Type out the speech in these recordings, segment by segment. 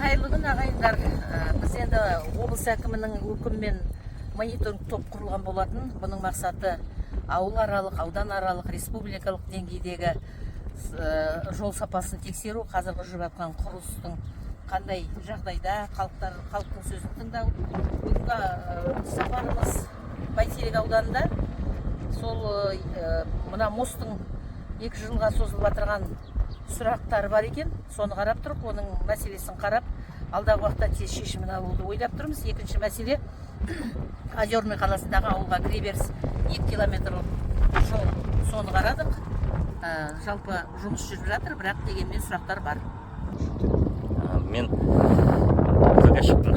Қайырлы күн, ағайындар! Біз енді облыс әкімінің өкімімен мониторинг топ құрылған болатын. Бұның мақсаты ауыл аралық, аудан аралық, республикалық деңгейдегі жол сапасын тексеру, қазіргі жүріп жатқан құрылыстың қандай жағдайда, халықтың сөзін тыңдау. Бүгінгі сапарымыз Бәйтерек ауданында. Сол мына мосттың 2 жылға созылып жатырған сұрақтары бар екен, соны қарап тұрық, оның мәселесін қарап, алдағы уақытта тез шешімін алуды ойлап тұрмыз. Екінші мәселе — Озерный қаласындағы ауылға кіреберіс 2 километр жол, соны қарадық. Жалпы жұмыс жүріп жатыр, бірақ дегенмен сұрақтар бар. Мен заказчиктің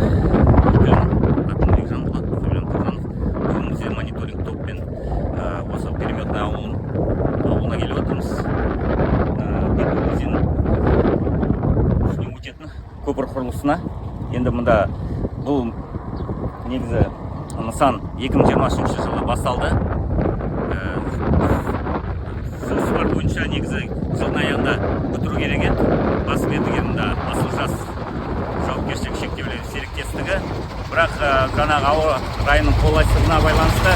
өкілімін, атым Бекжан болады, фамилиям Тоғжанов. Бүгін бізде мониторинг топпен осы Переметный ауылына келіп отырмыз. Дербу өзенінің үстінен өтетін көпір құрылысына. Енді мында бұл негізі нысан 2023 жылы басталды. Жоспар бойынша негізі жылдың аяғында бітіру керек еді. Бас мердігер мында «Асыл жас» жауапкершілігі шектеулі серіктестігі. Бірақ жаңағы ауа райының қолайсыздығына байланысты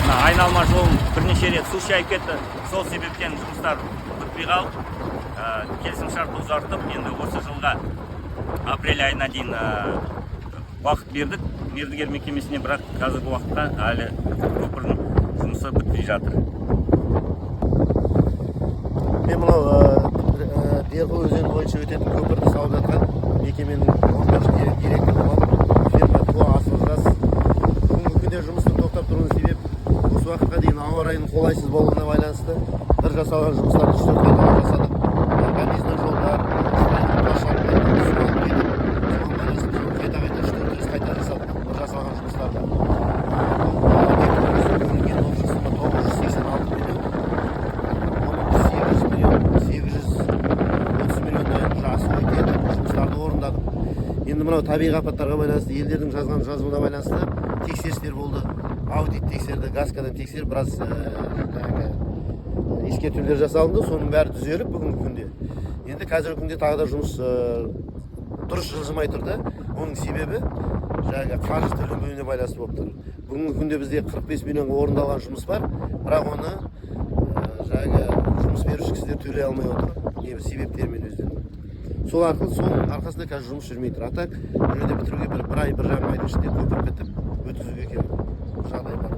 мына айналма жолын бірнеше рет су шайып кетті. Сол себептен жұмыстар бітпей қалып, келісімшартты ұзартып, енді осы жылға апрель айына дейін уақыт бердік мердігер мекемесіне. Бірақ қазіргі уақытта әлі көпірдің жұмысы бітпей жатыр. Мен мынау Дерқұл өзені бойынша өтетін көпірді салып жатқан мекеменің орындаушы директоры боламын, фирма ТОО «Асыл жас». Бүгінгі күнде жұмыстың тоқтап тұруының себеп осы уақытқа дейін ауа райының қолайсыз болуына байланысты бір жасалған жұмыстарды үш төрт қайталап жасадық. Объездной жолдар, строительный площадкалар су алып кетіп, соған байланысты біз оны қайта қайта үш төрт рет қайта жасадық бір жасалған жұмыстарды. Бұл объектінің бөлінген общий сумма 986 миллион. Оның 800 миллион, 830 миллиондай уже асып кетіп, жұмыстарды орындадық. Енді мынау табиғи апаттарға байланысты, елдердің жазған жазуына байланысты тексерістер болды, аудит тексерді, ГАСКОдан тексеріп, біраз жаңағы ескертулер жасалынды. Соның бәрі түзеліп, бүгінгі күнде, енді қазіргі күнде тағы да жұмыс дұрыс жылжымай тұр да. Оның себебі жаңағы қаржы төленбеуіне байланысты болып тұр. Бүгінгі күнде бізде 45 миллионға орындалған жұмыс бар, бірақ оны жаңағы жұмыс беруші кісілер төлей алмай отыр небір себептермен өздерінің. Сол арқылы, соның арқасында қазір жұмыс жүрмей тұр. А так бұл жерде бітіруге бір ай, 1,5 айдың ішінде көпір бітіп, өткізуге керек жағдай бар.